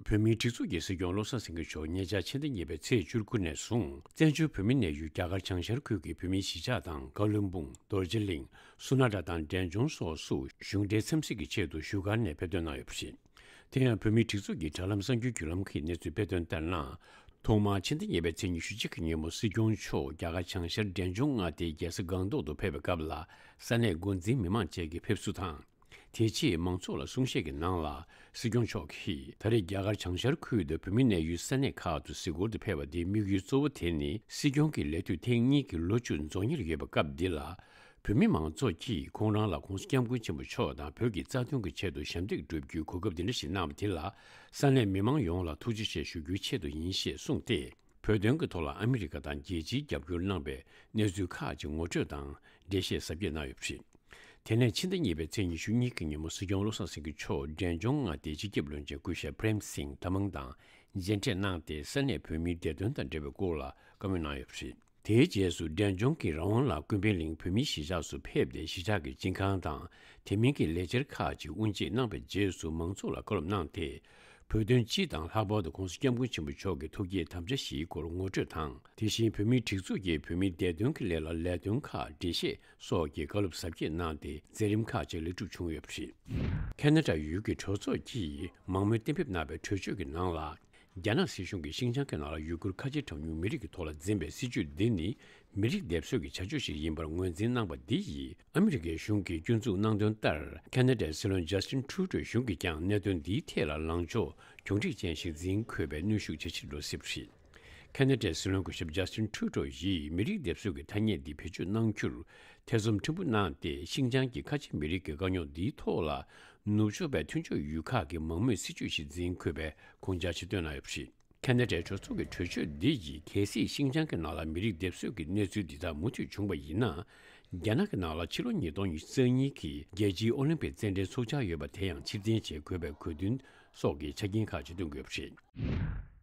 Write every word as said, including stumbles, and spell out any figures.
བོད་མིའི་སྒྲིག་འཛུགས་ཀྱི་སྲིད་སྐྱོང་བློ་བཟང་སེང་གེ་མཆོག་ཉེ་ཆར་ཕྱི་ཟླ་གཉིས་པའི་ཚེས་བཅུ་དགུ་ནས་བཟུང་བཙན་བྱོལ་བོད་མིའི་གནས་ཡུལ་རྒྱ་གར་བྱང་ཤར་ཁུལ་གྱི་བོད་མིའི་གཞིས་ཆགས་དང་། ཀ་ལོན་སྦུག་རྡོ་རྗེ་གླིང་། སུ་ནཱ་ཊ་དང་འབྲས་ལྗོངས་སོགས་སུ་གཞུང་འབྲེལ་འཚམས་གཟིགས་ཀྱི་ཆེད་དུ་བཞུགས་སྒར་ནས་ཕེབས་ཐོན་གནང་ཡོད་པ་རེད། དེ་ཡང་བོད་མིའི་སྒྲིག་འཛུགས་ཀྱི་དྲ་ལམ་གསར་འགྱུར་བརྒྱུད་ལམ་གྱིས་གནས་ཚུལ་སྤེལ་དོན་ལྟར་ན། ཐོག་མར་ཕྱི་ཟླ་གཉིས་པའི་ཚེས་ཉི་ཤུ་གཅིག་གི་ཉིན་མོ་སྲིད་སྐྱོང་མཆོག་རྒྱ་གར་བྱང་ཤར་འབྲས་ལྗོངས་མངའ་སྡེའི་རྒྱལ་ས་སྒང་ཏོག་ཏུ་ཕེབས་པའི་སྐབས་ལ། ས་གནས་འགོ་འཛིན་མི་མང་བཅས་ཀྱི་ཕེབས་བསུ་དང་། དེ་རྗེས་མང་ཚོགས་ལ་གསུང་བཤད་ཀྱི་ནང་ལ། སྲིད་སྐྱོང་མཆོག་གིས་ད་རེས་རྒྱ་གར་བྱང་ཤར་ཁུལ་དུ་བོད་མི་གནས་ཡུལ་ས་གནས་ཁག་ཏུ་གཟིགས་སྐོར་དུ་ཕེབས་པ་དེའི་དམིགས་ཡུལ་གཙོ་བོ་དེ་ནི། སྲིད་སྐྱོང་གི་ལས་དུས་ཐེངས་གཉིས་ཀྱི་ལོ་བཅུ་རྫོགས་ཉེར་ཡོད་པའི་སྐབས་འདི་ལ། བོད་མི་མང་ཚོགས་ཀྱིས་ཁོང་རང་ལ་༸གོང་ས་༸སྐྱབས་མགོན་ཆེན་པོ་མཆོག་དང་བོད་ཀྱི་རྩ་དོན་གྱི་ཆེད་དུ་ཞབས་འདེགས་སྒྲུབ་རྒྱུའི་གོ་སྐབས་འདི་འདྲ་ཞིག་གནང་བ་དེ་ལ། ས་གནས་མི་མང་ཡོངས་ལ་ཐུགས་རྗེ་ཆེ་ཞུ་རྒྱུའི་ཆེད་དུ་ཡིན་ཞེས་གསུངས་ཏེ། བོད་དོན་གྱི་ཐོག་ལ་ཨ་མི་རི་ཀ་དང་རྒྱལ་སྤྱིའི་རྒྱབ་སྐྱོར་གནང་བའི་གནས་ཚུལ་ཁག་ཅིག་ངོ་སྤྲོད་དང་འགྲེལ་བཤད་གཟབ་རྒྱས་གནང་ཡོད་པ་རེད། དེ་ནས་ཕྱི་ཟླ་གཉིས་པའི་ཚེས་ཉི་ཤུ་གཉིས་ཀྱི་ཉིན་མོ་སྲིད་སྐྱོང་བློ་བཟང་སེང་གེ་མཆོག་འབྲས་ལྗོངས་མངའ་སྡེའི་སྤྱི་ཁྱབ་བློན་ཆེན་སྐུ་ཞབས་པྲེམ་སིང་དྷ་མང་དང་མཇལ་འཕྲད་གནང་སྟེ། ས་གནས་བོད་མིའི་བདེ་དོན་དང་འབྲེལ་བའི་སྐོར་ལ་བཀའ་མོལ་གནང་ཡོད་པ་རེད། དེའི་རྗེས་སུ་འབྲས་ལྗོངས་ཀྱི་རང་དབང་ལ་ཀུན་ཕན་གླིང་བོད་མིའི་གཞིས་ཆགས་སུ་ཕེབས་ཏེ། གཞིས་ཆགས་ཀྱི་སྤྱི་ཁང་དང་དེ་མིན་གྱི་ལས་འཆར་ཁག་ཅིག་དབུ་འབྱེད་གནང་བའི་རྗེས་སུ། མང་ཚོགས་ལ་བཀའ་སློབ་གནང་སྟེ། བོད་དོན་སྤྱི་དང་། ལྷག་པར་དུ་༸གོང་ས་༸སྐྱབས་མགོན་ཆེན་པོ་མཆོག་གི་ཐུགས་བསྐྱེད་དམ་བཅའ་བཞིའི་སྐོར་ངོ་སྤྲོད་དང་། དེ་བཞིན་བོད་མིའི་སྒྲིག་འཛུགས་ཀྱིས་བོད་མིའི་བདེ་དོན་གྱི་སླད་ལ་ལས་དོན་ཁག་འགྲེལ་བཤད་སོགས་ཀྱི་བཀའ་སློབ་གཟབ་རྒྱས་གནང་སྟེ། མཛད་རིམ་ཁག་ཅིག་ལེགས་གྲུབ་བྱུང་ཡོད་པ་རེད། ཁ་ན་ཌ་ཡུལ་གྱི་གྲོས་ཚོགས་ཀྱིས་མང་མོས་གཏན་འབེབས་གནང་བའི་གྲོས་ཆོད་ཀྱི་ནང་ལ། རྒྱ་ནག་སྲིད་གཞུང་གིས་ཤིན་ཅང་གི་ནང་ལ་ཡུ་གུར་ཁ་ཆེ་གྲངས་ཉུང་མི་རིགས་ཀྱི་ཐོག་ལ་འཛིན་པའི་སྲིད་བྱུས་འདི་ནི། མི་རིགས་སྡེབ་གསོད་ཀྱི་བྱ་སྤྱོད་ཞིག་ཡིན་པར་ངོས་འཛིན་གནང་བ་འདི་ཡིས། ཨ་མི་རི་ཀའི་གཞུང་གིས་སྐྱོན་འཛུགས་གནང་དོན་ལྟར། ཁ་ན་ཌའི་སྲིད་བློན་ཇ་སི་ཊིན་ཊུ་རུ་ཌོ་གཞུང་གིས་ཀྱང་གནད་དོན་འདིའི་ཐད་ལ་ལངས་ཕྱོགས་གྱོང་རིག་ཅན་ཞིག་འཛིན་དགོས་པའི་གནོན་ཤུགས་ཇེ་ཆེར་འགྲོ་སྲིད་པ་རེད། ཁ་ན་ཌའི་སྲིད་བློན་སྐུ་ཞབས་ཇ་སི་ཊིན་ཊུ་རུ་ཌོ་ཡིས་མི་རིགས་སྡེབ་གསོད་ཀྱི་ཐ་སྙད་འདི་བེད་སྤྱོད་གནང་རྒྱུར་ཐེ་ཚོམ་ཕྲན་བུ་གནང་སྟེ། ཤིན་ཅང་གི་ཁ་ཆེ་མི་རིགས་ཀྱི་དཀའ་རྙོག་འདིའི་ཐོག་ལ། ནུབ་ཕྱོགས་པའི་མཐུན་ཕྱོགས་ཡུལ་ཁག་གིས་མང་མོས་སྲིད་བྱུས་ཤིག་འཛིན་དགོས་པའི་དགོངས་འཆར་ཞིག་བཏོན་གནང་ཡོད་པ་རེད། ཁ་ན་ཌའི་གྲོས་ཚོགས་ཀྱི་གྲོས་ཆོད་འདི་ཡིས། གལ་སྲིད་ཤིན་ཅང་གི་ནང་ལ་མི་རིགས་སྡེབ་གསོད་ཀྱི་གནས་ཚུལ་འདི་དག་མུ་མཐུད་བྱུང་བ་ཡིན་ན། རྒྱ་ནག་གི་ནང་ལ་ཕྱི་ལོ་ཉིས་སྟོང་ཉི་ཤུ་རྩ་གཉིས་ཀྱི་རྒྱལ་སྤྱིའི་ཨོ་ལིམ་པིག་རྩེད་འགྲན་འཚོགས་འཆར་ཡོད་པ་དེ་ཡང་ཕྱིར་འཐེན་བྱེད་དགོས་པའི་གོ་དོན་སོགས་ཀྱི་ཆ་རྐྱེན་ཁག་ཅིག་བཏོན་དགོས་པ་རེད།